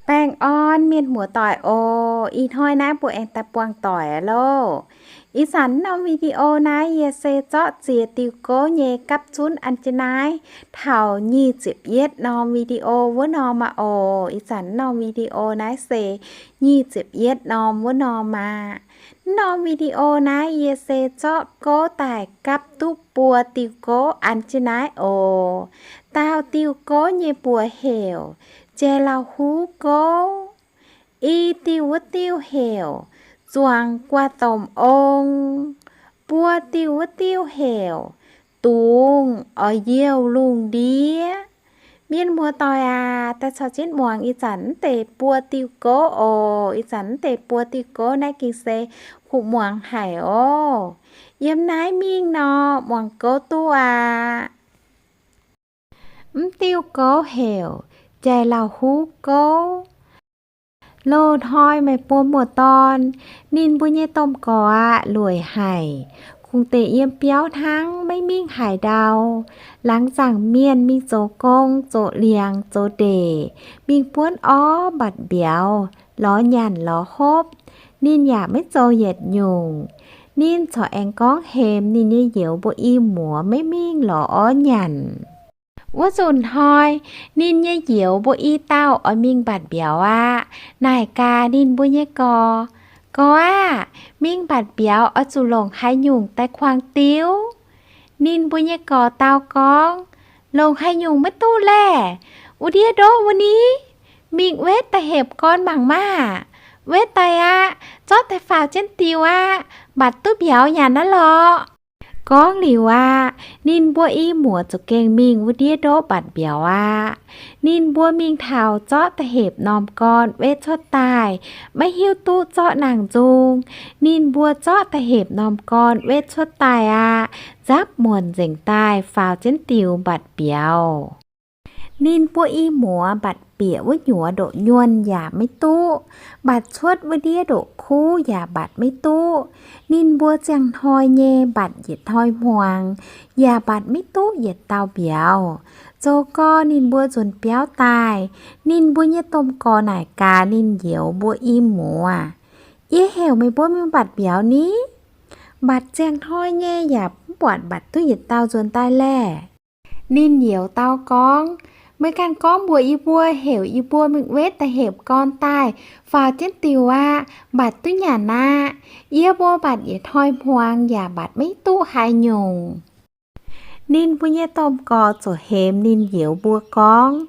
Baengh orn mienh muoz-doic oc. Ih hnoi naaiv mbuo aengx daaih buangh doic aqv loh. Ih zanc norm video naaiv yie se zorqv ziex diuh gouv nyei gapv zunv an jienv naaiv taux nyic ziepc yietv norm video wuov norm aqv oc. Ih zanc norm video naaiv se nyic ziepc yietv norm wuov norm aqv. Norm video naaiv yie se zorqv gouv daaih gapv duqv buo diuh gouv an jienv naaiv oc. Daauh diuh gouv nyei mbuox heuc Jai Lauh Huv Gouv. I diuh wuov diuh heuc Zuangx Guaax Domh Ong. Buo diuh wuov diuh heuc Dungz Oix Youh Lungh Ndiev. Mienh muoz-doic aac, daaih caux jienv muangx ih zanc naaiv deix buo diuh gouv oc. Ih zanc naaiv deix buo diuh gouv naaiv gengh se kuv muangx haic oc. Yiem naaiv mingh nor, muangx gouv duqv aqv. Mv diuh gouv heuc Jai Lauh Huv Gouv. Loz-hnoi meih mbuo muoz-dorn, ninh mbuo nyei domh gorx aqv, lueic haic, kungx deix yiem biauv hnangv, maiv mingh haaix ndau. Laangz zaangc mienh mingh zoux gong, zoux liangx, zoux ndeic, mingh buonv orv mbatc mbiauz, lorz nyanc lorz hopv. Ninh yaac maiv zoux yietc nyungc. Ninh corc aengx gorngv hemx ninh nyei njoux mbuo i muoz maiv mingh lorz orv nyanc. Wuov nzunc hnoi, ninh nyei njoux mbuo i dauh oix mingh mbatc mbiauz aqv. Naaic gaax ninh mbuo nyei gorx, Gorx aah! Mingh mbatc mbiauz oix zuqc longc haaix nyungc daaih kuangx diuv? Ninh mbuo nyei gorx dau gorngv, Longc haaix nyungc maiv duqv laeh. Wuov ndiev ndoqv wuov ni, mingh wetv daaih hepc gorn mangc maah! Wetv daaih aqv, zorqv daaih faaux jienv diuh aqv, mbatc duqv mbiauz nyanc aqv lorqc. Gorngv liuz aqv, ninh mbuo i muoz zuqc gengh mingh wuov ndiev ndoqv mbatc mbiauz aqv. Ninh mbuo mingh taux zorqv daaih hepc norm gorn wetv cuotv daaih, maiv hiuv duqv zorqv nangh nzung. Ninh mbuo zorqv daaih hepc norm gorn wetv cuotv daaih aqv, nzapv muonc nzengc daaih faaux jienv diuh mbatc mbiauz. Ninh mbuo i muoz mbatc bieqc wuov nyuoz ndoqc nyuonh yaac maiv duqv, mbatc cuotv wuov ndiev ndoqc kuv yaac mbatc maiv duqv. Ninh mbuo ziangh hnoi nyei mbatc yietc hnoi hmuangx yaac mbatc maiv duqv yietc dauh mbiauz. Zoux gorx ninh mbuo nzuonx biauv daaih, ninh mbuo nyei domh gorx naaic gaax ninh njoux mbuo i muoz, Yie heuc meih mbuo mingh mbatc mbiauz ni? Mbatc ziangh hnoi nyei yaac mv buatc mbatc duqv yietc dauh nzuonx daaih laeh. Ninh njoux dau gorngv, Meih ganh gorngv mbuox yie mbuo heuc yie mbuo mingh wetv da'hepc gorn daaih faaux jienv diuc aqv, mbatc duqv nyanc aqv. Yie mbuo mbatc yietc hnoi hmuangx yaac mbatc maiv duqv haaix nyungc. Ninh mbuo nyei domh gorx ziouc hemx ninh njoux mbuo gorngv,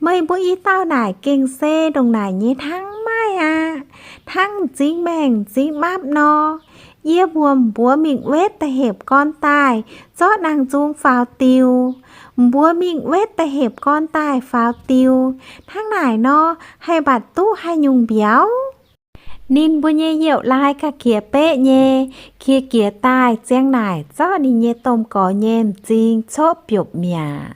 Meih mbuo i dauh naaic gengh se ndongc naaic nyei hnangv maaih aqv. Hnangv m'zing maengh m'zing mapv nor, yie mbuox mbuox mingh wetv da'hepc gorn daaih zorqv nangh nzung faaux diuc. Mbuox mingh wetv da'hepc gorn daaih faaux diuc. Hnangv naaic nor, haih mbatc duqv haaix nyungc mbiauz? Ninh mbuo nyei youh laai ga'qiex beqv nyei, qiex jiez daaih ziang naaic zorqv ninh nyei domh gorx nyei m'zing coqv biopv mi'aqv.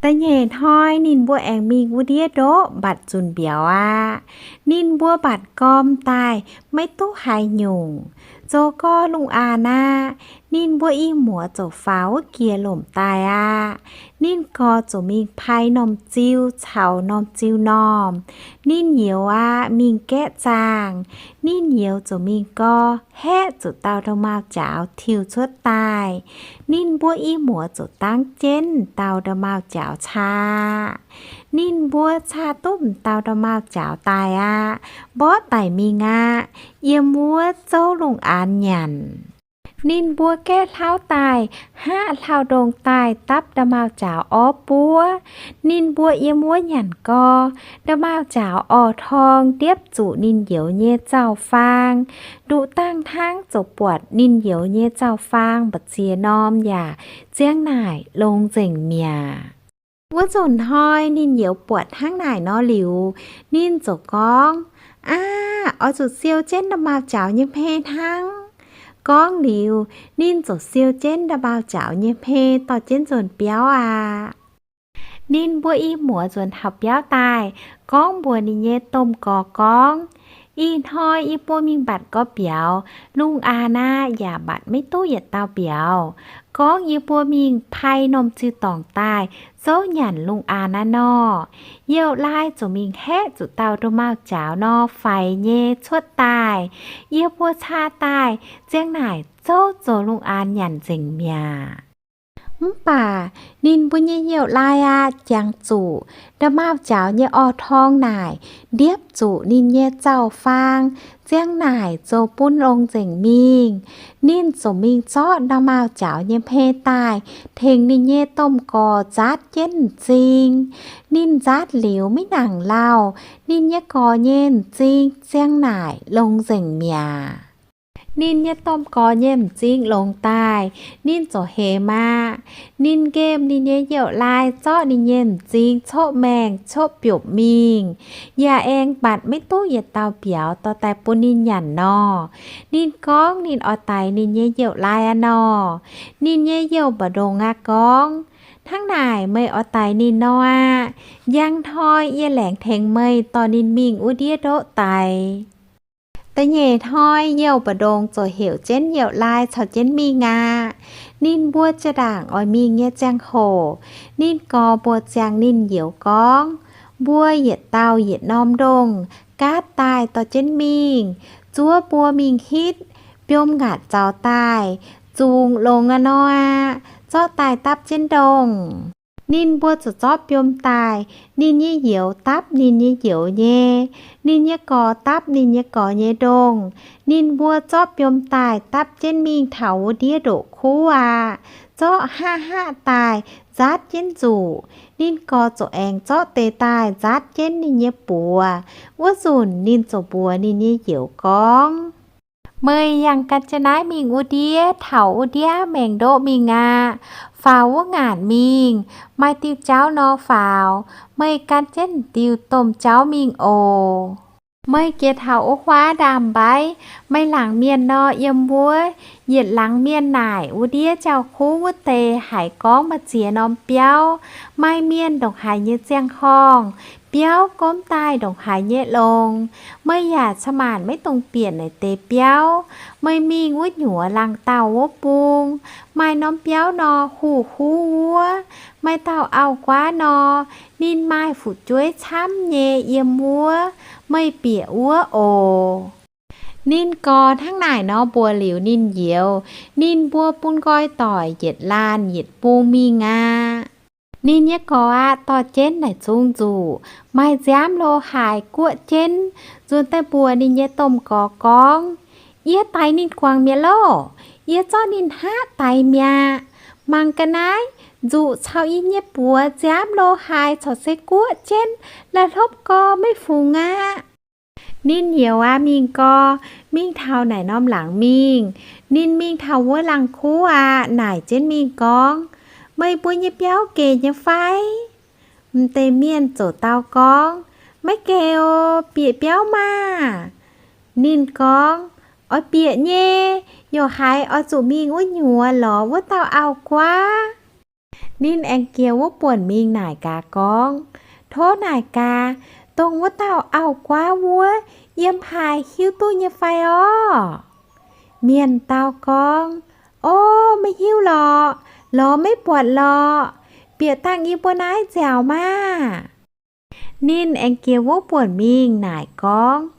Da'nyeic hnoi ninh mbuo aengx mingh wuov ndiev ndoqv mbatc nzunc mbiauz aqv. Ninh mbuo mbatc gorn daaih maiv duqv haaix nyungc. Zoux gorx lungh aanx aqv, ninh mbuo i muoz ziouc faaux wuov jiex lomc daaih aqv. Ninh gorx ziouc mingh pai normh ziu caux normh ziu normh. Ninh youz aqv mingh gaeqv zaangh. Ninh youz ziouc mingh gorx haeqv zuqc dauh nda'maauh jaax tiuh cuotv daaih. Ninh mbuo i muoz ziouc dangv jienv dauh nda'maauh jaax caa. Ninh mbuo caa duqv m'dauh nda'maauh jaax daaih aqv, mborqv daic mingh aqv, yiem wuov zouv lungh aanx nyanc. Ninh mbuo gaeqv hlauv daaih, hngaqv hlauv-ndongh daaih dapv nda'maauh jaax orv buov. Ninh mbuo yiem wuov nyanc gorx, nda'maauh jaax orv-torng ndiepv zuqc ninh youz nyei zaux-faang. Nduqc dangh hnangv ziouc buatc ninh youz nyei zaux-faang mbu'ziex norm yaac ziang naaic longx nzengc mi'aqv. Wuov nzunc hnoi ninh youz buatc hnangv naaic nor liuz, ninh ziouc gorngv, Aav, oix zuqc siou jienv nda'maauh jaax nyei hmei hnangv. Gorngv liuz, ninh ziouc siou jienv nda'maauh jaax nyei hmei dorh jienv nzuonx biauv aqv. Ninh mbuo i muoz nzuonx taux biauv daaih, gorngv mbuox ninh nyei domh gorx gorngv, Ih hnoi yie mbuo mingh mbatc gorx-biaux, lungh aanx aqv, yaac mbatc maiv duqv yietc dauh mbiauz. Gorngv yie mbuo mingh pai norm ziu-dorngh daaih zouv nyanc lungh aanx aqv nor. Youh laai ziouc mingh haeqv zuqc dauh ndomh maauh jaaux nor, faix nyei cuotv daaih. Yie mbuo caa daaih, ziang naaic zouv zoux lungh aanx nyanc nzengc mi'aqv. Mv baac ninh mbuo nyei youh laai aqv, jangx zuqc ndomh maauh jaaux nyei orv-torng naaic ndiepv zuqc ninh nyei zaux-faang, ziang naaic zoux bun longx nzengc mingh. Ninh ziouc mingh zorqv ndomh maauh jaaux nyei hmei daaih tengx ninh nyei domh gorx nzaatv jienv m'zing. Ninh nzaatv liuz maiv nangc lauh, ninh nyei gorx nyei m'zing ziang naaic longx nzengc mi'aqv. Ninh nyei domh gorx nyei m'zing longx daaih, ninh ziouc hemx aqv. Ninh nqemh ninh nyei youh laai zorqv ninh nyei m'zing coqv maengh coqv biopv mingh, yaac aengx mbatc maiv duqv yietc dauh mbiauz dorh daaih bun ninh nyanc nor. Ninh gorngv ninh oix daix ninh nyei youh laai aqv nor. Ninh nyei youh mba'ndongx aqv gorngv, Hnangv naaic meih oix daix ninh nor aqv. Njang hnoi yie laengz tengx meih dorh ninh mingh wuov ndiev ndoqv daix. Da'nyeic hnoi youh mba'ndongx ziouc heuc jienv youh laai caux jienv mingh aqv. Ninh mbuo jaa-ndaangc oix mingh nyei ziangh hoc, ninh gorx mbuox ziangx ninh njoux gorngv, Mbuo yietc dauh yietc norm ndongh gaatv daaih dorh jienv mingh, zuov buo mingh hitv, biomv ngaatc zaux daaih, zungx longx aqv nor aqv, zorqv daaih dapv jienv ndongh. Ninh mbuo ziouc zorqv biomv daaih, ninh nyei njoux dapv ninh nyei njoux nyei, ninh nyei gorx dapv ninh nyei gorx nyei ndongh. Ninh mbuo zorqv biomv daaih dapv jienv mingh taux wuov ndiev ndoqv kuv aqv. Zorqv haqv haqv daaih nzaatv jienv nzuqc. Ninh gorx ziouc aengx zorqv deix daaih nzaatv jienv ninh nyei buoz. Wuov nzunc ninh ziouc mbuox ninh nyei njoux gorngv, Meih yangh gan jienv naaiv mingh wuov ndiev, taux wuov ndiev maengx ndoqv mingh aqv. Faaux wuov ngaanc mingh, maaih diuh jauv nor faaux, meih gan jienv diuh domh jauv mingh oc. Meih jiex taux wuov huaav ndaamv-mbaiv, meih laangc mienh nor, yiem wuov yietc laangz mienh naaic wuov ndiev jauv-kuv wuov deix haiz gorngv maaih ziex norm biauv, maaih mienh ndongc haaix nyei ziangh horngh, biauv gomv daaih ndongc haaix nyei longx. Meih yaac ca'maanc maiv dungx bieqc naaic deix biauv. Meih mingh wuov nyuoz laangh dauh wuov bung, maaih norm biauv nor, huv huv wuov, maaih dauh auv-guaav nor, ninh maaih fu'jueiv camv nyei yiem wuov. Meih bieqc wuov oc. Ninh gorx hnangv naaic nor mbuox liuz ninh njoux, ninh mbuo bun nqoi doic yietc laanh yietc bung mingh aqv. Ninh nyei gorx aqv, dorh jienv naaic zungx nzuqc, maaih nziaamv lo haaix guoqv jienv, nzuonx daaih mbuox ninh nyei domh gorx gorngv, Yie daix ninh guangc mi'aqv loh. Yie zorqv ninh hngaqv daix mi'aqv. Mangc ga'naaiv, nzuqc caux yie nyei buoz, nziaamv lo haaix caux se guoqv jienv, la'hlopv gorx maiv fungx aqv. Ninh youz aqv mingh gorx, mingh taux naaic norm laangz mingh. Ninh mingh taux wuov laangz kuv aqv, naaic jienv mingh gorngv, Meih mbuo nyei biauv gec nyei fai? M'deix mienh ziouc dau gorngv, Maiv gec oc, bieqc biauv maah! Ninh gorngv, Oix bieqc nyei, yaac haiz oix zuqc mingh wuov nyuoz lorz wuov dauh auv-guaav. Ninh aengx jiex wuov buonc mingh naaic gaax gorngv, Tov naaic gaax, dongh wuov dauh auv-guaav wuov yiem haaix, hiuv duqv nyei fai orv? Mienh dau gorngv, O, maiv hiuv lorqc, lorz maiv buatc lorqc. Bieqc dangh yie mbuo naaiv nziaauc maah! Ninh aengx jiex wuov buonc mingh naaic gorngv,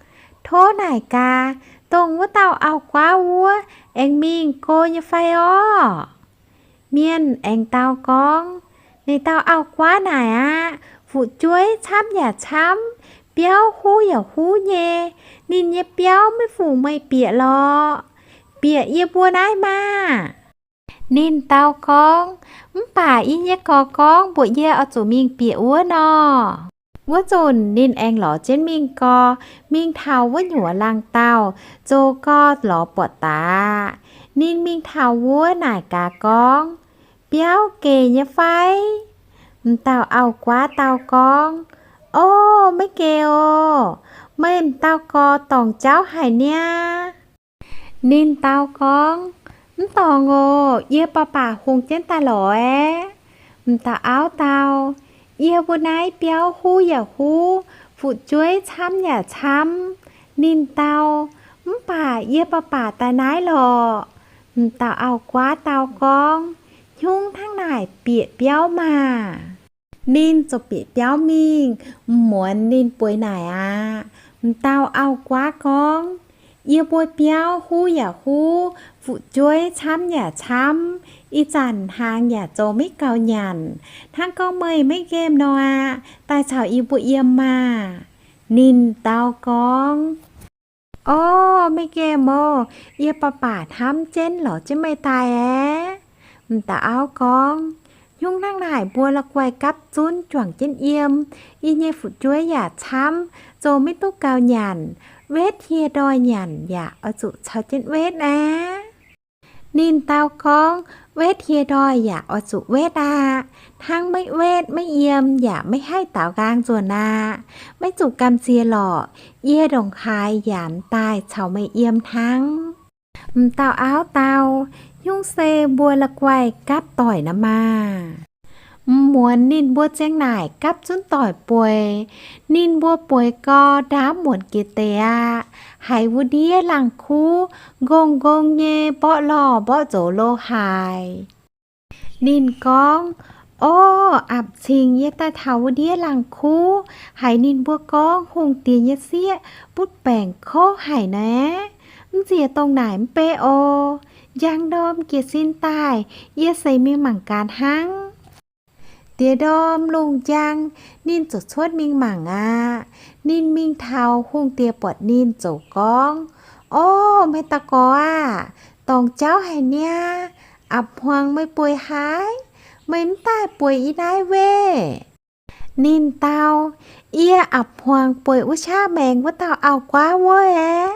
Tov naaic gaax, dongh wuov dauh auv-guaav wuov aengx mingh go nyei fai orv? Mienh aengx dau gorngv, Naaic dauh auv-guaav naaic aqv, fu'jueiv camv yaac camv, biauv huv yaac huv nyei. Ninh nyei biauv maiv fungc meih bieqc lorqc. Bieqc yie mbuo naaiv maah! Ninh dau gorngv, Mv baac yie nyei gorx gorngv mbuox yie oix zuqc mingh bieqc wuov nor. Wuov nzunc ninh aengx lorz jienv mingh gorx, mingh taux wuov nyuoz laangh dauh, zoux gorx lorz buatc daaih. Ninh mingh taux wuov naaic gaax gorngv, Biauv gec nyei fai? M'dauh auv-guaav dau gorngv, O, maiv gec oc. Meih m'dauh gorx dorngc jauv haic niaa. Ninh dau gorngv, Mv dorngc oc. Yie baac baac hungx jienv daaih lorz aeqv. M'dauh auv dau, Yie mbuo naaiv biauv huv yaac huv, fu'jueiv camv yaac camv, Ninh dau, Mv baac yie baac baac daaih naaiv lorqc. M'dauh auv-guaav dau gorngv, Hnyungv hnangv naaic bieqc biauv maah! Ninh ziouc bieqc biauv mingh. M'muonz ninh bueix naaic aqv. M'dauh auv-guaav gorngv, Yie mbuo biauv huv yaac huv, fu'jueiv camv yaac camv, ih zanc hnaangx yaac zoux maiv gaux nyanc. Hnangv gorngv meih maiv nqemh nor aqv, daaih caux yie mbuo yiem maah! Ninh dau gorngv, Orv, maiv nqemh oc. Yie baac baac hnamv jienv lorz jienv meih daaih aeqv. M'dauh auv gorngv, Hnyungv hnangv naaic mbuo la'guaih gapv zunv juangc jienv yiem. Yie nyei fu'jueiv yaac camv, zoux maiv duqv gaux nyanc. Wetv hieh ndoih nyanc yaac oix zuqc caux jienv wetv aqv. Ninh dau gorngv, Wetv hieh ndoih yaac oix zuqc wetv aqv. Hnangv maiv wetv maiv yiem yaac maiv haih daaux nqaang nzuonx aqv. Maiv zuqc gamh nziex lorqc. Yie ndongc haaix yaanx daaih caux meih yiem hnangv. M'dauh auv dau, Hnyungv se mbuo la'guaih gapv doic nor maah! M'muonz ninh mbuo ziang naaic gapv zunv doic bueix. Ninh mbuo bueix gau, ndaamv muonz jiex deix aqv. Haiz wuov ndiev laangh kuv nqongh nqongh nyei mborqv lorh mborqv nzox lo haic. Ninh gorngv, Orv, apc cingx yie daaih taux wuov ndiev laangh kuv, haiz ninh mbuo gorngv hungh diex nyei sieqv butv baengc kouv haic naaiv. Mv nziex dongh naaic mv bei oc. Njang ndorm jiez sin daaih, yie seix mingh mangc gaax hnangv. Diex ndorm lungh njang, ninh ziouc cuotv mingh mangc aqv. Ninh mingh taux, hungh diex buatc ninh ziouc gorngv, Orv, meih daux gorx aah! Dorngc jauv haic niaa. Apc hmuangx meih bueix haaix? Meih mv daaih bueix yie naaiv weih? Ninh dau, Yie apc hmuangx bueix wuov qaqv maengx wuov dauh auv-guaav wuov aeqv.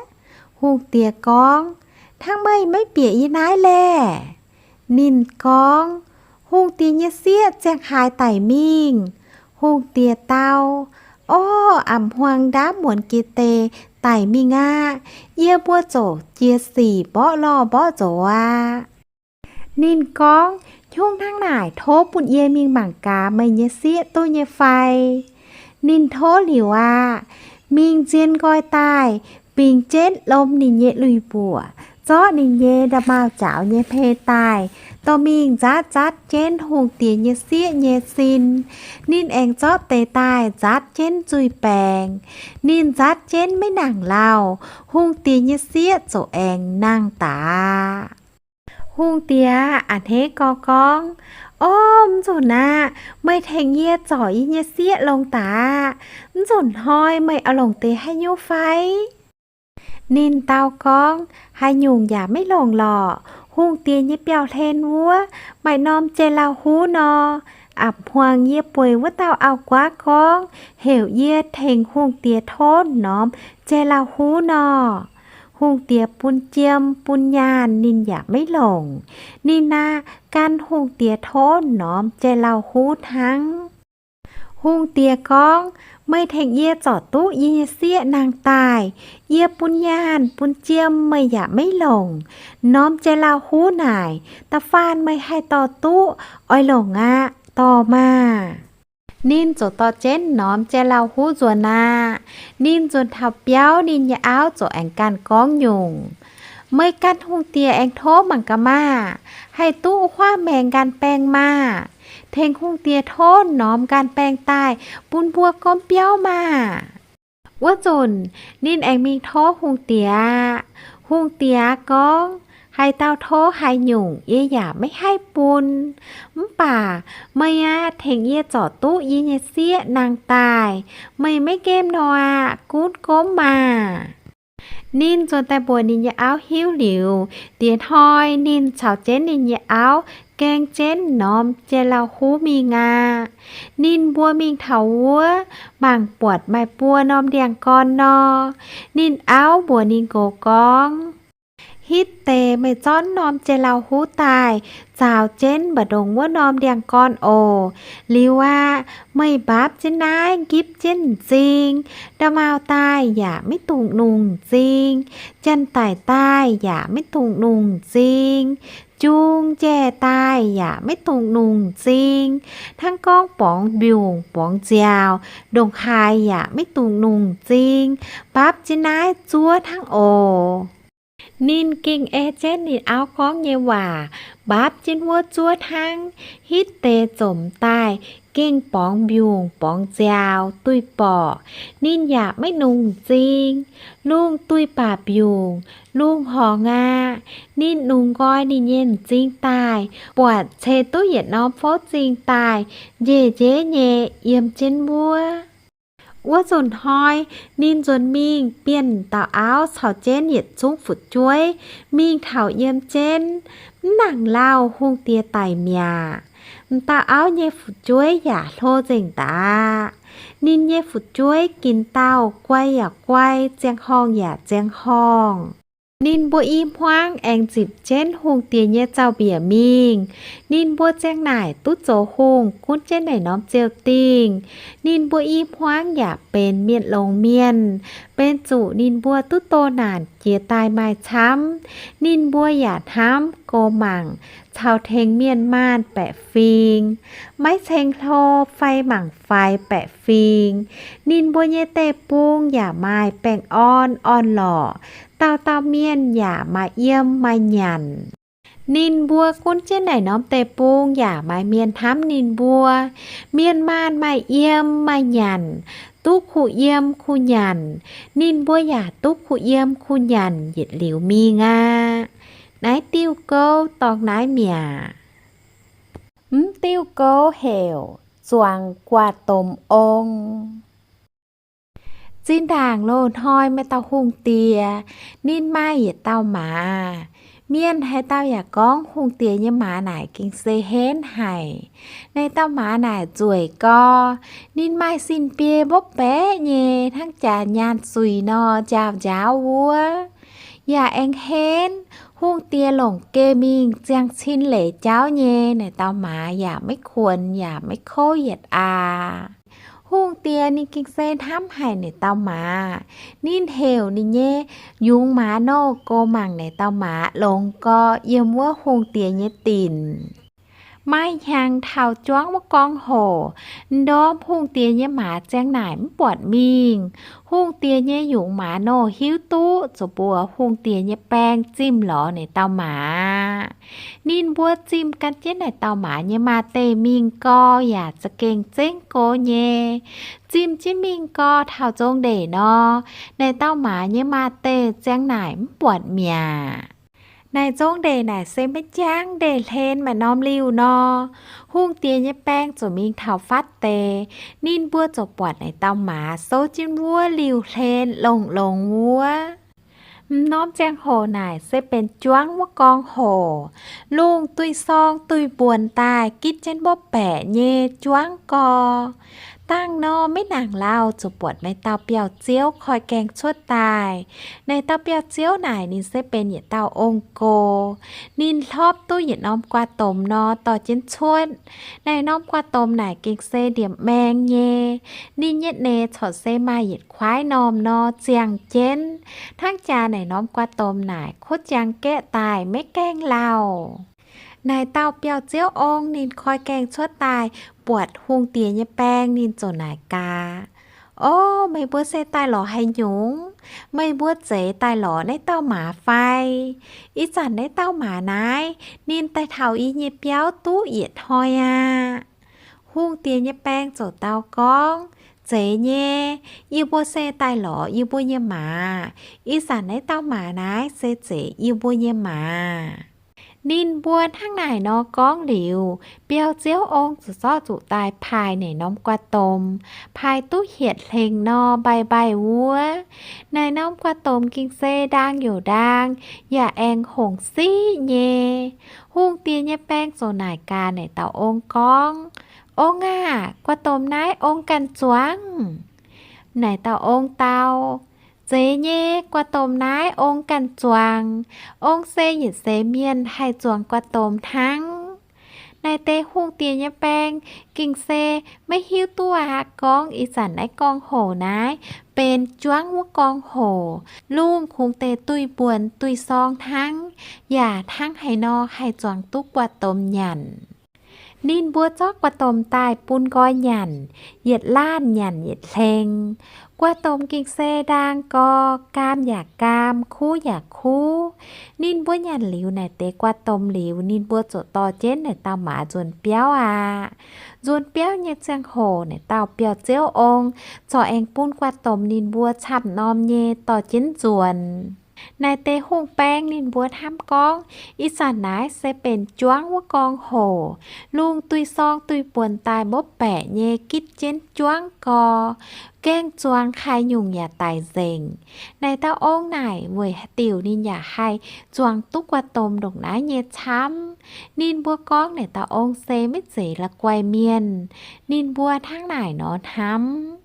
Hungh diex gorngv, Hnangv meih maiv bieqc yie naaiv laeh? Ninh gorngv, Hungh diex nyei sieqv ziangh haaix daic mingh? Hungh diex dau, Orv, apc hmuangx ndaamv muonz jiex deix daic mingh aqv. Yie mbuo ziouc jiex sic mborqv lorh mborqv nzox aqv. Ninh gorngv, Hnyungv hnangv naaic tov bun yie mingh mangc gaax meih nyei sieqv duqv nyei fai? Ninh tov liuz aqv. Mingh zien nqoi daaih, bingx jienv lom ninh nyei lui-mbuoqc, zorqv ninh nyei nda'maauh jaaux nyei hmei daaih, dorh mingh nzaatv nzaatv jienv hungh diex nyei sieqv nyei sin. Ninh aengx zorqv deix daaih nzaatv jienv nzuih baengx. Ninh nzaatv jienv maiv nangc lauh, hungh diex nyei sieqv ziouc aengx nangh daaih. Hungh diex a'hneiv gau gorngv, Orv, mv nzunc aqv. Meih tengx yie zorc yie nyei sieqv longx daaih aqv. Mv nzunc hnoi meih oix longc deix haaix nyungc fai? Ninh dau gorngv, Haaix nyungc yaac maiv longc lorqc. Hungh diex nyei biauv-hlen wuov maaih norm jai-lauh huv nor, apc hmuangx yie bueix wuov dauh auv-guaav gorngv heuc yie tengx hungh diex tov norm jai-lauh huv nor. Hungh diex bun jiem bun nyaanh ninh yaac maiv longc. Ninh aqv, gan hungh diex tov norm jai-lauh huv hnangv. Hungh diex gorngv, Meih tengx yie zorc duqv yie nyei sieqv nangh daaih. Yie bun nyaanh bun jiem meih yaac maiv longc. Norm jai-lauh huv naaic, da'faanh meih haih dorh duqv, oix longc aqv. Dorh maah! Ninh ziouc dorh jienv norm jai-lauh huv nzuonx aqv. Ninh nzuonx taux biauv, ninh nyei auv ziouc aengx ganh gorngv nyungc, Meih gan hungh diex aengx tov mangc gaax maah! Haih duqv huaav maengx nqan baengh maah! Tengx hungh diex tov norm nqan baengh daaih bun mbuo gomv biauv maah! Wuov nzunc ninh aengx mingh tov hungh diex aqv. Hungh diex gorngv, Haaix dauh tov haaix nyungc yie yaac maiv haih bun. Mv baac meih aqv, tengx yie zorc duqv yie nyei sieqv nangh daaih. Meih maiv nqemh nor aqv, gunv gomv maah! Ninh nzuonx daaih mbuox ninh nyei auv hiuv liuz, diex hnoi ninh caux jienv ninh nyei auv gaeng jienv norm jai-lauh huv mingh aqv. Ninh mbuo mingh taux wuov, mangc buatc maaih buo norm ndiangx-gorn nor. Ninh auv mbuox ninh nqox gorngv, Hitv deix meih zorqv norm jiex lauh huv daaih zaaux jienv mba'ndongx wuov norm ndiangx-gorn oc. Liuz aqv, meih mbapv jienv naaiv, nqipv jienv m'zing. Nda'maauh daaih yaac maiv dungx nungx m'zing. Janx-daic daaih yaac maiv dungx nungx m'zing. Jung njaih daaih yaac maiv dungx nungx m'zing. Hnangv gorngv borngz mbiungc borngz nziaaux, ndongc haaix yaac maiv dungx nungx m'zing. Mbapv jienv naaiv zuov hnangv oc. Ninh gengh ei jienv ninh auv gorngv nyei waac, mbapv jienv wuov zuov hnangv. Hitv deix zomc daaih gengh borngz mbiungc borngz nziaaux duih borqc, ninh yaac maiv nungx m'zing. Lungh duih baac mbiungc, lungh horngz aqv. Ninh nungx nqoi ninh nyei m'zing daaih, buatc ceix duqv yietc norm fouv zingh daaih, njiec njiec nyei yiem jienv wuov. Wuov nzunc hnoi, ninh nzuonx mingh bienh dauh auv caux jienv yietc zungv fu'jueiv mingh taux yiem jienv. Mv nangc lauh hungh diex daic mi'aqv. M'dauh auv nyei fu'jueiv yaac hlo nzengc daaih. Ninh nyei fu'jueiv ginx dauh guai yaac guai, ziangh horngh yaac ziangh horngh. Ninh mbuo i hmuangv aengx zipc jienv hungh diex nyei zaux-mbiec mingh. Ninh mbuo ziang naaic duqv zoux hungh gunv jienv naaic norm ziou-dingh. Ninh mbuo i hmuangv yaac benx mienh longx mienh, benx zuqc ninh mbuo duqv doh naanc jiex daaih maaih camv. Ninh mbuo yaac hnamv gox mangc caux tengx mienh maanh baeqc fingx, maiv ceng hlo fai mangc faix baeqc fingx. Ninh mbuo nyei deic-bung yaac maaih baengh orn orn-lorqc, dauh dauh mienh yaac maaih yiem maaih nyanc. Ninh mbuo gunv jienv naaic norm deic-bung yaac maaih mienh hnamv ninh mbuo. Mienh maanh maaih yiem maaih nyanc, duqv kuh yiem kuh nyanc. Ninh mbuo yaac duqv kuh yiem kuh nyanc yietc liuz mingh aqv. Naaiv diuh gouv dorngx naaiv mi'aqv. Mv diuh gouv heuc Zuangx Guaax Domh Ong. Zinh ndaangc loz-hnoi maaih dauh hungh diex, ninh maaih yietc dauh maaz. Mienh haaix dauh yaac gorngv hungh diex nyei maaz naaic gengh se henv haic. Naaiv dauh maaz naaic nzueic gorx, ninh maaih sin-biei mbopv baeqc nyei hnangv jaax nyaanh suic nor njaaux njaaux wuov, yaac aengx henv. Hungh diex longc geh mingh ziangh cin leiz jauv nyei, naaiv dauh maaz yaac maiv kuonx yaac maiv kouv yietc aqv. Hungh diex ninh gengh se hnamv haic naaiv dauh maaz. Ninh heuc ninh nyei yungz maaz nouh goux mangc naaiv dauh maaz longx gorx yiem wuov hungh diex nyei dinc. Maaih hnyangx taux juangv wuov gorngv hoc, ndorm hungh diex nyei maaz ziang naaic mv buatc mingh. Hungh diex nyei yungz maaz nouh hiuv duqv zuqc mbuox hungh diex nyei baeng zimh lorz naaiv dauh maaz. Ninh mbuo zimh gan jienv naaiv dauh maaz nyei maaz-deic mingh gorx yaac za'gengh zengv gox nyei. Zimh jienv mingh gorx taux nzong ndeic nor, naaiv dauh maaz nyei maaz-deic ziang naaic mv buatc mi'aqv. Naaic nzong ndeic naaic se maiv jangv ndeic-hlen maaih norm liuh nor. Hungh diex nyei baeng ziouc mingh taux fatv deix, ninh mbuo ziouc buatc naaiv dauh maaz souv jienv wuov liuh-hlen longx-longx wuov. M'norm ziangh hoc naaic se benx juangv wuov gorngv hoc. Lungh duih sorng duih mbuonx daaih gitv jienv mbopv baeqc nyei juangv gorx. Dangh nor maiv nangc lauh ziouc buatc naaiv dauh biauv-ziouv koi gaengh cuotv daaih. Naaiv dauh biauv-ziouv naaic ninh se benx yietc dauh ong-gox. Ninh hlopv duqv yietc norm guaax domh nor dorh jienv cuotv. Naaiv norm guaax domh naaic gengh se ndiemc maeng nyei. Ninh nyei neix corc se maaih yietc kuaaiv normh nor ziangh jienv. Hnangv jaax naaiv norm guaax domh naaic kuotv jangx gaeqv daaih maiv gaengh lauh. Naaiv dauh biauv-ziouv ong ninh koi gaengh cuotv daaih buatc hungh diex nyei baeng ninh ziouc naaic gaax, O, meih mbuo se daaih lorz haaix nyungc? Meih mbuo zeiz daaih lorz naaiv dauh maaz fai? Ih zanc naaiv dauh maaz naaiv, ninh daaih taux yie nyei biauv duqv yietc hnoi aqv. Hungh diex nyei baeng ziouc dau gorngv, Zeiz nyei. Yie mbuo se daaih lorz yie mbuo nyei maaz. Ih zanc naaiv dauh maaz naaiv se zeiz yie mbuo nyei maaz. Ninh mbuo hnangv naaic nor gorngv liuz, biauv-ziouv ong ziouc zorqv zuqc daaih paaix naaic norm guaax domh, paaix duqv hietc hlengx nor mbaih mbaih wuov. Naaic norm guaax domh gengh se ndaang youc ndaang, yaac aengx hongc siqv nyei. Hungh diex nyei baeng ziouc naaic gaax naaic dauh ong gorngv, Ong aah! Guaax domh naaiv ong ganh zuangx. Naaic dauh ong dau, Zeiz nyei, guaax domh naaiv ong ganh zuangx. Ong se yietc seix mienh haih zuangx guaax domh hnangv. Naaiv deix hungh diex nyei baeng gengh se maiv hiuv duqv aqv. Gorngv ih zanc naaiv gorngv hoc naaiv benx juangv wuov gorngv hoc, lungh kungx deix duih mbuonx duih sorng hnangv, yaac hnangv haaix nor haih zuangx duqv guaax domh nyanc. Ninh mbuo zorqv guaax domh daaih bun nqoi nyanc, yietc laanh nyanc yietc hlengx. Guaax domh gengh se ndaang gorx, gaam yaac gaam, kuv yaac kuv. Ninh mbuo nyanc liuz naaic deix guaax domh liuz, ninh mbuo ziouc dorh jienv naaic dauh maaz nzuonx biauv aqv. Nzuonx biauv nyei ziangh hoc naaic dauh biauv-ziouv ong corc aengx bun guaax domh ninh mbuo camv-norm nyei dorh jienv nzuonx. Naaic deix hungh baeng ninh mbuo hnamv gorngv, ih zanc naaiv se benx juangv wuov gorngv hoc, lungh duih sorng duih mbuonx daaih mbopv baeqc nyei gitv jienv juangv gorx, gaengh zuangx kaaix nyungc yaac daic nzengc. Naaic dauh ong naaic weic haaix diuc ninh yaac haih zuangx duqv guaax domh ndongc naaiv nyei camv? Ninh mbuo gorngv naaic dauh ong se maiv zeiz la'guaih mienh. Ninh mbuo hnangv naaic nor hnamv.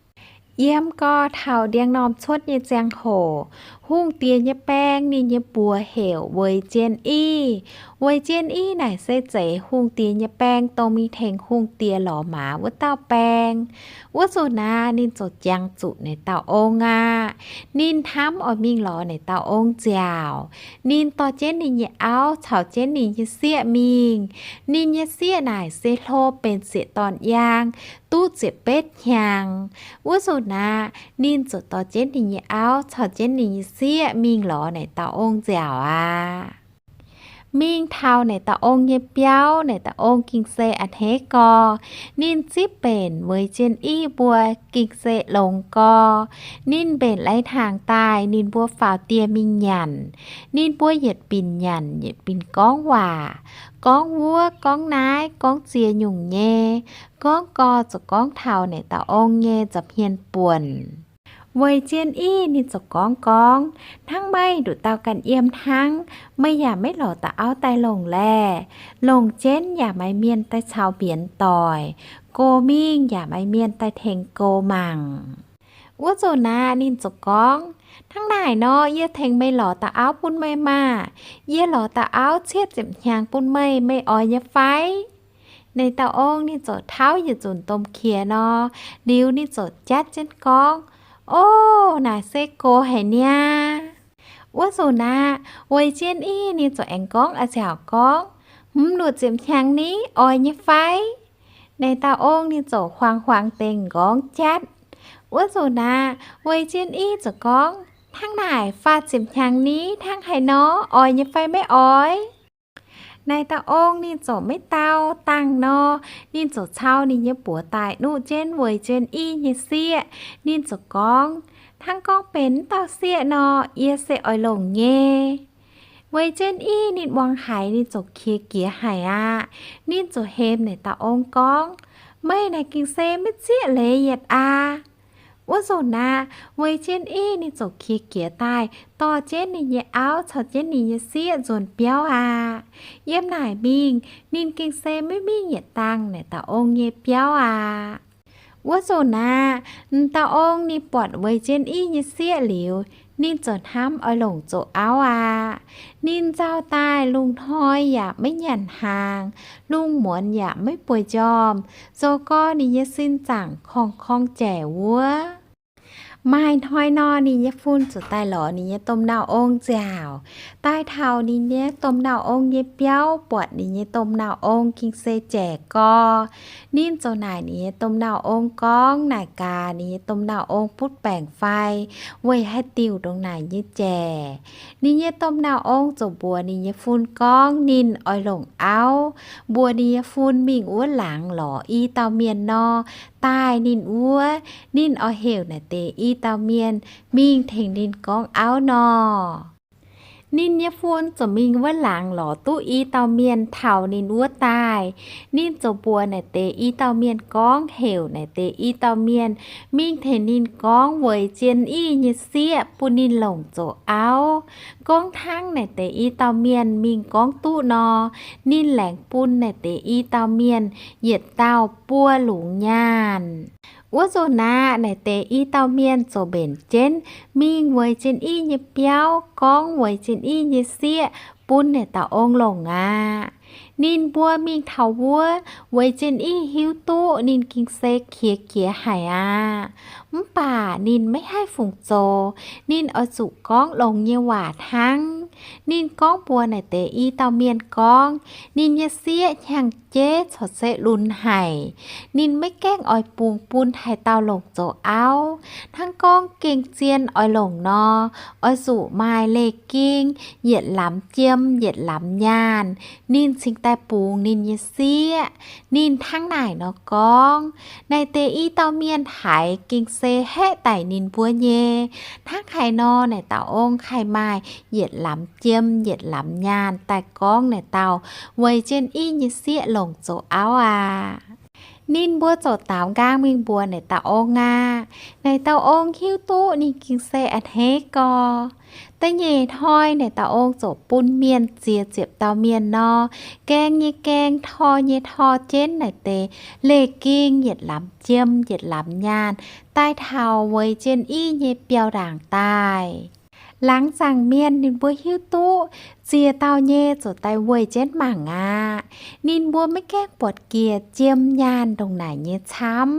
Yiem gorx taux ndiangx-normh cuotv nyei ziangh hoc, hungh diex nyei baeng ninh nyei mbuox heuc Weic Jien Ih. Weic Jien Ih naaic se zeiz hungh diex nyei baeng dongh mingh tengx hungh diex lorz maaz wuov dauh baeng. Wuov nzunc naaic ninh ziouc jangx zuqc naaic dauh ong aqv. Ninh hnamv oix mingh lorz naaic dauh ong nziaauc. Ninh dorh jienv ninh nyei auv caux jienv ninh nyei sieqv mingh. Ninh nyei sieqv naaic se hlo benx sieqv dorn-yaang, duqv ziepc betv hnyangx. Wuov nzunc naaic ninh ziouc dorh jienv ninh nyei auv caux jienv ninh nyei sieqv mingh lorz naaic dauh ong nziaauc aqv. Mingh taux naaic dauh ong nyei biauv, naaic dauh ong gengh se a'hneiv gorx. Ninh zipv mbenc Weic Jien Ih mbuo gengh se longx gorx. Ninh mbenc lai hnaangx daaih, ninh mbuo faaux dieh mingh nyanc. Ninh mbuo yietc binc nyanc yietc binc gorngv waac, gorngv wuov gorngv naaiv, gorngv ziex nyungc nyei. Gorngv gorx ziouc gorngv taux naaic dauh ong nyei nza'hmien buonc. Weic Jien Ih ninh ziouc gorngv gorngv, hnangv meih nduqc dauh ganh yiem hnangv, meih yaac maiv lorz dauh auv daaih longc laeh. Longc jienv yaac maaih mienh daaih caux mbienx doic, gox mingh yaac maaih mienh daaih tengx gox mangc. Wuov nzunc naaic ninh ziouc gorngv, hnangv naaic nor yie tengx meih lorz dauh auv bun meih maah! Yie lorz dauh auv cietv ziepc hnyangx bun meih, meih oix nyei fai? Naaic dauh ong ninh ziouc tauv yietc nzunc domh qiex nor, liuz ninh ziouc jatv jienv gorngv, O, naaic se gox haic niaa! Wuov nzunc naaic, Weic Jien Ih ninh ziouc aengx gorngv a'ih ziouc gorngv, Hmz luoqc ziepc hnyangx ni, oix nyei fai? Naaic dauh ong ninh ziouc huaang-huaang dengh nqorngv jatv. Wuov nzunc naaic, Weic Jien Ih ziouc gorngv, Hnangv naaic faah ziepc hnyangx ni, hnangv haaix nor, oix nyei fai maiv oix? Naaic dauh ong ninh ziouc maiv dau dangh nor, ninh ziouc cau ninh nyei buoz daaih nuqv jienv Weic Jien Ih nyei sieqv. Ninh ziouc gorngv, Hnangv gorngv benx m'dauh sieqv nor, yie se oix longc nyei. Weic Jien Ih ninh muangx haiz ninh ziouc qiex jiez haic aqv. Ninh ziouc hemx naaic dauh ong gorngv, Meih naaic gengh se maiv zieqv leiz yietc aqv. Wuov nzunc naaic, Weic Jien Ih ninh ziouc qiex jiez daaih dorh jienv ninh nyei auv caux jienv ninh nyei sieqv nzuonx biauv aqv. Yiem naaic mingh ninh gengh se maiv mingh yietc dangh naaic dauh ong nyei biauv aqv. Wuov nzunc naaic, m'dauh ong ninh buatc Weic Jien Ih nyei sieqv liuz, ninh ziouc hnamv oix longc zoux auv aqv. Ninh nzauh daaih lungh hnoi yaac maiv nyanc hnaangx, lungh muonz yaac maiv bueix njormh, zoux gorx ninh nyei sin zaangc korngh-korngh jaic wuov. Maaih hnoi nor ninh nyei fun ziouc daaih lorz ninh nyei domh nauz-ong nziaauc. Daaih taux ninh nyei domh nauz-ong nyei biauv, buatc ninh nyei domh nauz-ong gengh se jaic gorx. Ninh ziouc naaic ninh nyei domh nauz-ong gorngv naaic gaax ninh nyei domh nauz-ong butv baengc fai, weic haaix diuc ndongc naaic nyei jaic. Ninh nyei domh nauz-ong ziouc mbuox ninh nyei fun gorngv ninh oix longc auv, mbuox ninh nyei fun mingh wuov laangz lorz i dauh mienh nor, daaih ninh wuov, ninh oix heuc naaic deix i dauh mienh mingh tengx ninh gorngv auv nor. Ninh nyei fun ziouc mingh wuov laangz lorz duqv i dauh mienh taux ninh wuov daaih. Ninh ziouc mbuox naaic deix i dauh mienh gorngv heuc naaic deix i dauh mienh mingh tengx ninh gorngv Weic Jien Ih nyei sieqv bun ninh longc zoux auv. Gorngv hnangv naaic deix i dauh mienh mingh gorngv duqv nor, ninh laengz bun naaic deix i dauh mienh yietc dauh buo lungz nyaanh. Wuov nzunc aqv, naaic deix i dauh mienh ziouc mbenc jienv mingh weic Jien Ih nyei biauv gorngv weic Jien Ih nyei sieqv bun naaic dauh ong longc aqv. Ninh mbuo mingh taux wuov, weic Jien Ih hiuv duqv ninh ging se qiex jiez haic aqv. Mv baac ninh maiv haih fungc zoux, ninh oix zuqc gorngv longx nyei waac hnangv. Ninh gorngv mbuox naaic deix i dauh mienh gorngv, ninh nyei sieqv hnyangx-jeiv corc se lunx haic. Ninh maiv gaengh oix bungx bun haaix dauh longc zoux auv. Hnangv gorngv gengh zien oix longc nor, oix zuqc maaih leih ging, yietc lamz jiem, yietc lamz nyaanh, ninh cingx daaih bungx ninh nyei sieqv. Ninh hnangv naaic nor gorngv. Naaic deix i dauh mienh haiz gengh se haeqv daic ninh mbuo nyei. Hnangv haaix nor naaic dauh ong haih maaih yietc lamz jiem, yietc lamz nyaanh daaih gorngv naaic dauh weic Jien Ih nyei sieqv longc zoux auv aqv? Ninh mbuo ziouc daaux nqaang mingh mbuox naaic dauh ong aqv. Naaic dauh ong hiuv duqv ninh gengh se a'hneiv gorx. Da'nyeic hnoi naaic dauh ong ziouc bun mienh ziex ziepc dauh mienh nor, gaeng nyei gaeng, tor nyei tor jienv naaic deix leih ging, yietc lamz jiem, yietc lamz nyaanh, daaih taux weic Jien Ih nyei biauv-ndaangc daaih. Laangz zaangc mienh ninh mbuo hiuv duqv ziex dauh nyei ziouc daaih weih jienv mangc aqv. Ninh mbuo maiv gaengh buatc njiec jiem nyaanh ndongc naaic nyei camv.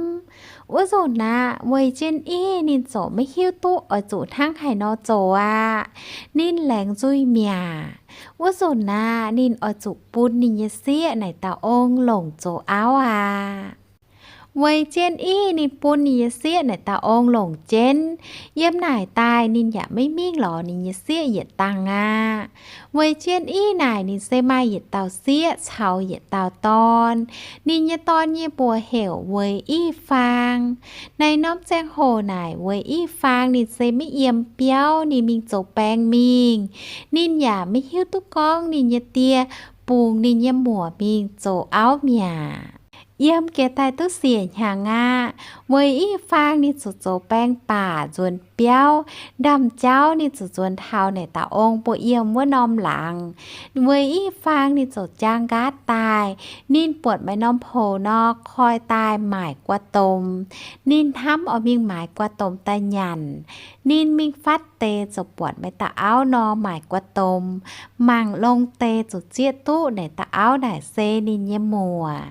Wuov nzunc aqv, weic Jien Ih ninh ziouc maiv hiuv duqv oix zuqc hnangv haaix nor zoux aqv. Ninh laengz nzuih mi'aqv. Wuov nzunc aqv, ninh oix zuqc bun ninh nyei sieqv naaic dauh ong longc zoux auv aqv. Weic Jien Ih ninh bun ninh nyei sieqv naaic dauh ong longc jienv. Yiem naaic daaih ninh yaac maiv mingh lorz ninh nyei sieqv yietc dangh aqv. Weic Jien Ih naaic ninh se maaih yietc dauh sieqv caux yietc dauh dorn. Ninh nyei dorn nyei mbuox heuc Weic Ih Faang. Naaiv norm ziangh hoc naaic Weic Ih Faang ninh se maiv yiem biauv, ninh mingh zoux baeng mingh. Ninh yaac maiv hiuv duqv gorngv ninh nyei die bungx ninh nyei muoc mingh zoux auv mi'aqv. Yiem jiex daaih duqv siec hnyangx aqv, Weic Ih Faang ninh ziouc zoux baeng baac nzuonx biauv. Ndaamv-jauv ninh ziouc nzuonx taux naaic dauh ong mbuo yiem wuov norm laangz. Weic Ih Faang ninh ziouc jaang nqaatv daaih. Ninh buatc maaih norm poux nor, koi daaih maaic guaax-domh. Ninh hnamv oix mingh maaiz guaax-domh daaih nyanc. Ninh mingh fatv deix ziouc buatc maaih dauh auv nor maaic guaax-domh. Mangc longx deix ziouc zieqv duqv naaic dauh auv naaic se ninh nyei muoc.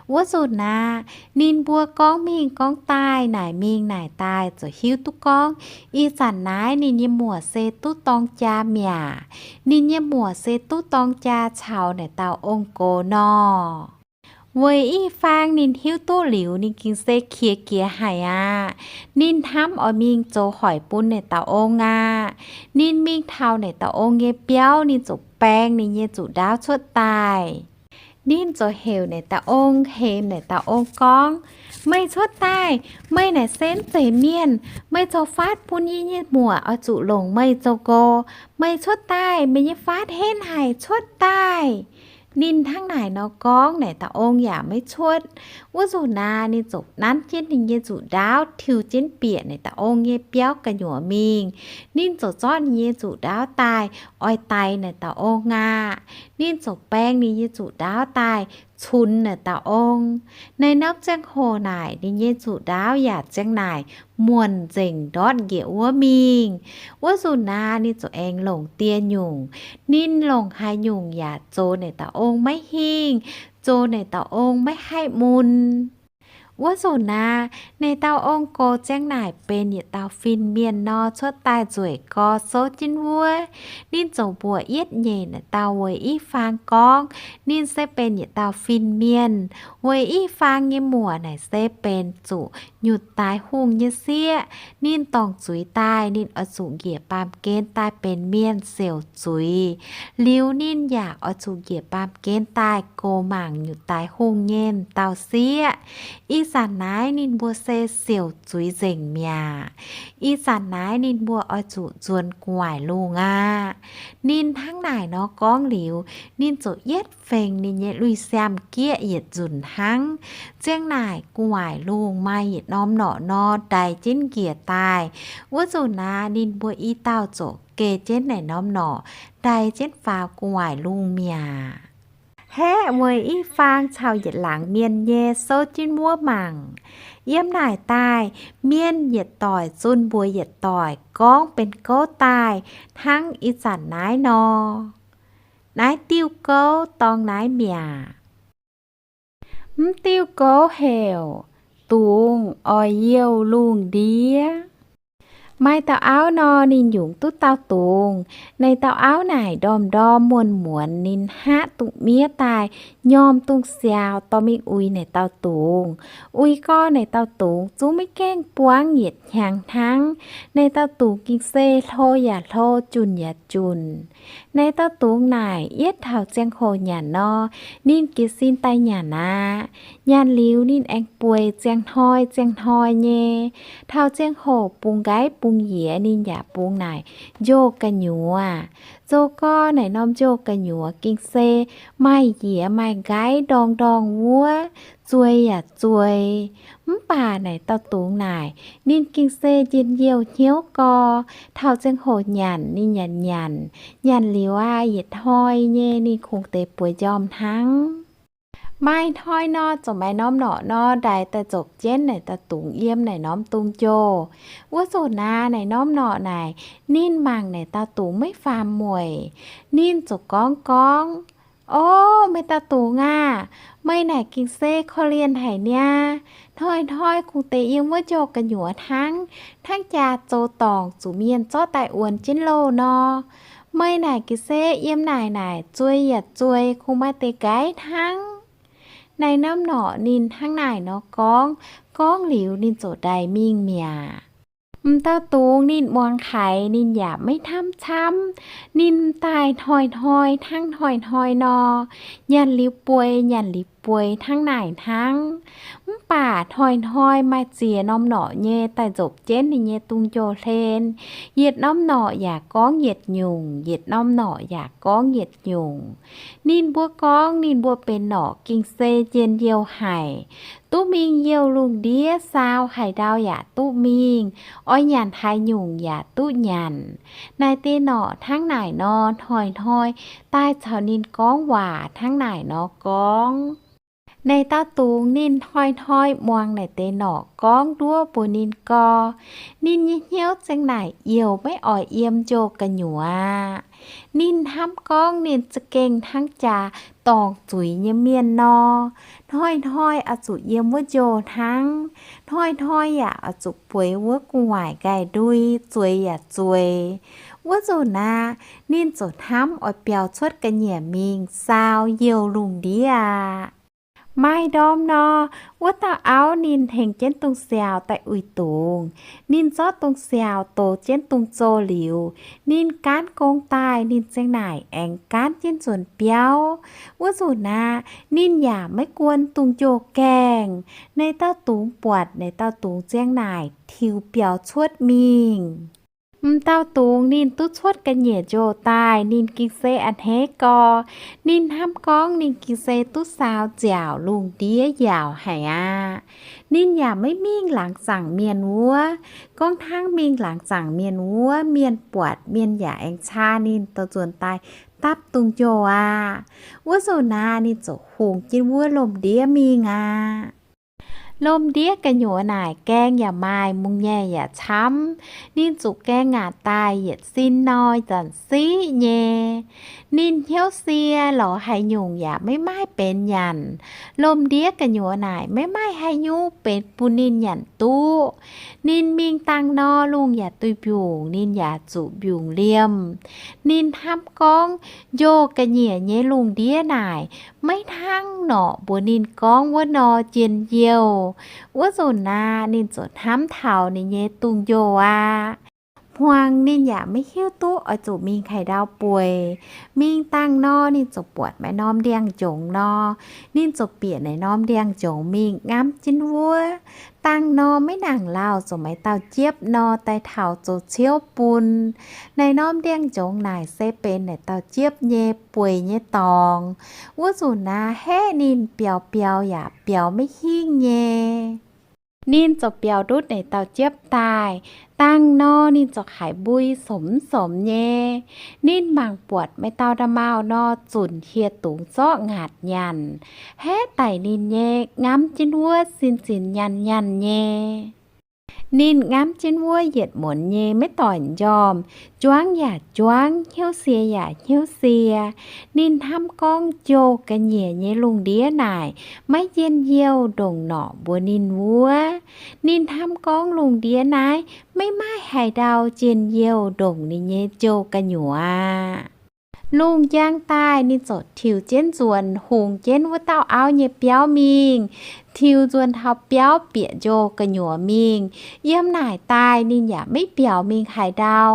Wuov nzunc aqv, ninh mbuo gorngv mingh gorngv daaih, naaic mingh naaic daaih, ziouc hiuv duqv gorngv ih zanc naaiv ninh nyei muoc se duqv dorng jaa mi'aqv. Ninh nyei muoc se duqv dorng jaa caux naaic dauh ong-gox nor. Weic Ih Faang ninh hiuv duqv liuz, ninh gengh se qiex jiez haic aqv. Ninh hnamv oix mingh zoux hoic bun naaic dauh ong aqv. Ninh mingh taux naaic dauh ong nyei biauv, ninh ziouc baeng ninh nyei nzuqc ndaauv cuotv daaih. Ninh ziouc heuc naaic dauh ong, hemx naaic dauh ong gorngv, Meih cuotv daaih! Meih naaic se mv zeiz mienh. Meih zoux faatv bun yie nyei muoc oix zuqc longc meih zoux nqox. Meih cuotv daaih! Meih nyei faatv henv haic, cuotv daaih! Ninh hnangv naaic nor gorngv, naaic dauh ong yaac maiv cuotv. Wuov nzunc aqv, ninh ziouc nanv jienv ninh nyei nzuqc ndaauv tiux jienv bieqc naaic dauh ong nyei biauv gu'nyuoz mingh. Ninh ziouc zorqv ninh nyei nzuqc ndaauv daaih oix daix naaic dauh ong aqv. Ninh ziouc baeng ninh nyei nzuqc ndaauv daaih cunx naaic dauh ong. Naaiv norm ziangh hoc naaic ninh nyei nzuqc ndaauv yaac ziang naaic muonc nzengc ndortv njiec wuov mingh. Wuov nzunc aqv, ninh ziouc aengx longc dieh nyungc. Ninh longc haaix nyungc yaac zoux naaic dauh ong maiv hingh, zoux naaic dauh ong maiv haih mun. Wuov nzunc aqv, naaic dauh ong-gox ziang naaic benx yietc dauh fin-mienh nor cuotv daaih nzueic gor souv jienv wuov. Ninh ziouc mbuox yietv nyeic naaic dauh Weic Ih Faang gorngv, ninh se benx yietc dauh fin-mienh. Weic Ih Faang nyei muoc naaic se benx zuqc nyutc daaix hungh nyei sieqv. Ninh dorngc zuiz daaih, ninh oix zuqc njiec baamh gen daaih benx mienh siouc zuiz. Liuz ninh yaac oix zuqc njiec baamh gen daaih goux mangc nyutc daaix hungh nyei dauh sieqv. Ih zanc naaiv ninh mbuo se siouc zuiz nzengc mi'aqv. Ih zanc naaiv ninh mbuo oix zuqc nzuonx gu'nguaaic lungh aqv. Ninh hnangv naaic nor gorngv liuz, ninh ziouc yietv fengx ninh nyei lui-siam-gieqv yietc nzunc hnangv. Ziang naaic gu'nguaaic lungh maaih yietc norm norqc nor, ndaix jienv njiec daaih. Wuov nzunc aqv, ninh mbuo i dauh ziouc geh jienv naaic norm norqc, ndaix jienv faaux gu'nguaaic lungh mi'aqv. Haeqv weic i faang caux yietc laangz mienh nyei souv jienv wuov mangc. Yiem naaic daaih, mienh yietc doic zunh mbuox yietc doic gorngv benx gouv daaih hnangv ih zanc naaiv nor. Naaiv diuh gouv dorngx naaiv mi'aqv. Mv diuh gouv heuc Dungz Oix Youh Lungh Ndiev. Maaih dauh auv nor, ninh yungz duqv dauh dungz. Naaic dauh auv naaic ndorm-ndorm muonz-muonz ninh hngaqv dungz miev daaih nyormh dungz siaaux dorh mingh uix naaic dauh dungz. Uix gorx naaic dauh dungz zungv maiv gaengh buangv yietc hnyangx hnangv. Naaic dauh dungz gengh se hlo yaac hlo, junc yaac junc. Naaic dauh dungz naaic yietv taux ziangh hoc nyanc nor, ninh jiez sin daaih nyanc aqv. Nyanc liuz ninh aengx bueix ziangh hnoi ziangh hnoi nyei. Taux ziangh hoc bungx nqaiv bungx yiex ninh yaac bungx naaic njoh gu'nyuoz. Zoux gorx naaic norm njoh gu'nyuoz gengh se maaih yiex maaih nqaiv ndorngh ndorngh wuov, zueih yaac zueih. Mv baac naaic dauh dungz naaic, ninh gengh se njien-youh hnyouv gorx. Taux ziangh hoc nyanc ninh yaac nyanc. Nyanc liuz aqv, yietc hnoi nyei ninh kungx deix bueix njormh hnangv. Maaih hnoi nor, ziouc maaih norm norqc nor ndaix daaih nzopv jienv naaic dauh dungz yiem naaic norm dungz njoh. Wuov nzunc naaic, naaic norm norqc naaic, ninh mangc naaic dauh dungz maiv faam mueic. Ninh ziouc gorngv gorngv, O, meih dauh dungz aah! Meih naaic gengh se korv-lienh haic niaa. Hnoi-hnoi kungx deix yiem wuov njoh gu'nyuoz hnangv, hnangv jaa zoux dorngc zuqc mienh zorqv daaih wuonx jienv loh nor. Meih naaic gengh se yiem naaic naaic zueih yaac zueih, kungx maaih deix nqaiv hnangv. Naaic norm norqc ninh hnangv naaic nor gorngv, gorngv liuz ninh ziouc ndaix mingh mi'aqv. M'dauh dungz ninh muangx haiz ninh yaac maiv hnamv camv. Ninh daaih hnoi-hnoi hnangv hnoi-hnoi nor, nyanc liuz bueix, nyanc liuz bueix hnangv naaic hnangv. Mv baac hnoi-hnoi maaih ziex norm norqc nyei daaih nzopv jienv ninh nyei dungz njoh hlen. Yietc norm norqc yaac gorngv yietc nyungc, yietc norm norqc yaac gorngv yietc nyungc. Ninh mbuo gorngv ninh mbuo benx norqc gengh se njien-youh haic. Duqv mingh youh lungh ndiev saau haaix ndau yaac duqv mingh, oix nyanc haaix nyungc yaac duqv nyanc. Naaic deix norqc hnangv naaic nor hnoi-hnoi daaih caux ninh gorngv waac hnangv naaic nor gorngv. Naaic dauh dungz ninh hnoi-hnoi muangx naaic deix norqc gorngv nduov mbuox ninh gorx. Ninh nyei hnyouv zengv naaic youc maiv oix yiem njoh gu'nyuoz aqv. Ninh hnamv gorngv ninh za'gengh hnangv jaax dorngc zuiz nyei mienh nor, hnoi-hnoi oix zuqc yiem wuov njoh hnangv, hnoi-hnoi yaac oix zuqc bueix wuov gu'nguaaic nqaih ndui, zueiz yaac zueiz. Wuov nzunc aqv, ninh ziouc hnamv oix biaux cuotv ga'nyiec mingh saau youh lungh ndiev aqv. Maaih ndorm nor, wuov dauh auv ninh hengx jienv dungz siaaux daaih uix dungz. Ninh zorqv dungz siaaux dox jienv dungz zoh liuz, ninh gaanv gong daaih, ninh ziang naaic aengx gaanv jienv nzuonx biauv. Wuov nzunc aqv, ninh yaac maiv guon dungz njoh gaengh. Naaic dauh dungz buatc, naaic dauh dungz ziang naaic tiux biaux cuotv mingh. M'dauh dungz ninh duqv cuotv ga'nyiec njoh daaih, ninh gengh se a'hneiv gorx. Ninh hnamv gorngv ninh gengh se duqv saau nziaauc lungh ndiev yaauc haic aqv. Ninh yaac maiv mingh laangz zaangc mienh wuov. Gorngv hnangv mingh laangz zaangc mienh wuov, mienh buatc, mienh yaac aengx caa ninh dorh nzuonx daaih dapv dungz njoh aqv. Wuov nzunc naaic ninh ziouc hungx jienv wuov lomh ndiev mingh aqv. Lomh ndiev gu'nyuoz naaic gaeng yaac maaih, mungh nyei yaac camv. Ninh zuqc gaeng ngaatc daaih yietc sin nor, zanc siqv nyei. Ninh hnyouv sie lorz haaix nyungc yaac maiv maaih benx nyanc. Lomh ndiev gu'nyuoz naaic maiv maaih haaix nyungc benx bun ninh nyanc duqv. Ninh mingh dangh nor, lungh yaac duih mbiungc, ninh yaac zuqc mbiungc liemh. Ninh hnamv gorngv, njoh ga'nyiec nyei lungh ndiev naaic maiv hnangv norqc mbuox ninh gorngv wuov nor njien-youh. Wuov nzunc naaic ninh ziouc hnamv taux ninh nyei dungz njoh aqv. Hmuangx ninh yaac maiv hiuv duqv oix zuqc mingh haaix ndau bueix. Mingh dangh nor ninh ziouc buatc maaih norm ndiangx-njongz nor. Ninh ziouc bieqc naaic norm ndiangx-njongz mingh ngamv jienv wuov. Dangh nor maiv nangc lauh ziouc maaih dauh njiepv nor daaih taux zoux ciouv bun. Naaic norm ndiangx-njongz naaic se benx naaic dauh njiepv nyei bueix nyei dorngx. Wuov nzunc naaic haeqv ninh biaux biaux yaac biaux maiv hingh nyei. Ninh ziouc biaux ndutv naaic dauh jiepv daaih. Dangh nor ninh ziouc haiz mbui somx somx nyei. Ninh mangc buatc maaih dauh nda'maauh nor zunc hieh dungz zorqv ngaatc nyanc, haeqv daic ninh nyei, ngamv jienv wuov sin-sin nyanh nyanh nyei. Ninh ngamv jienv wuov yietc muonz nyei maiv doic m'njormh, juangv yaac juangv, hnyouv sie yaac hnyouv sie. Ninh hnamv gorngv jouh ga'nyiec nyei lungh ndiev naaic maiv njien-youh ndongc norqc mbuox ninh wuov. Ninh hnamv gorngv lungh ndiev naaiv maiv maaih haaix ndau njien-youh ndongc ninh nyei jouh gu'nyuoz aqv. Lungh njang daaih ninh ziouc tiux jienv nzuonx hungx jienv wuov dauh auv nyei biauv mingh, tiux nzuonx taux biauv bieqc njoh gu'nyuoz mingh. Yiem naaic daaih ninh yaac maiv mbiauz mingh haaix ndau.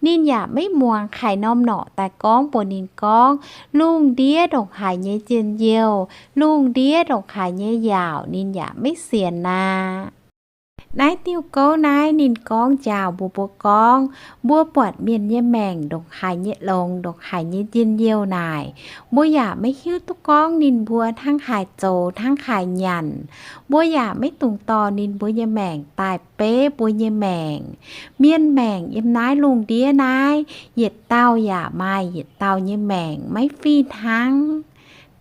Ninh yaac maiv muangx haaix norm norqc daaih gorngv mbuox ninh gorngv lungh ndiev ndongc haaix nyei njien-youh, lungh ndiev ndongc haaix nyei yaauc ninh yaac maiv sienx aqv. Naaiv diuh gouv naaiv ninh gorngv njaaux mbuo, mbuo gorngv, mbuo buatc mienh nyei maengc ndongc haaix nyei longx, ndongc haaix nyei njien-youh naaic, mbuo yaac maiv hiuv duqv gorngv ninh mbuo hnangv haaix zoux hnangv haaix nyanc. Mbuo yaac maiv dungx dorh ninh mbuo nyei maengc daaih beiv mbuo nyei maengc. Mienh maengc yiem naaiv lungh ndiev naaiv, yietc dauh yaac maaih yietc dauh nyei maengc maiv fih hnangv.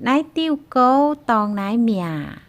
Naaiv diuh gouv dorng naaiv mi'aqv.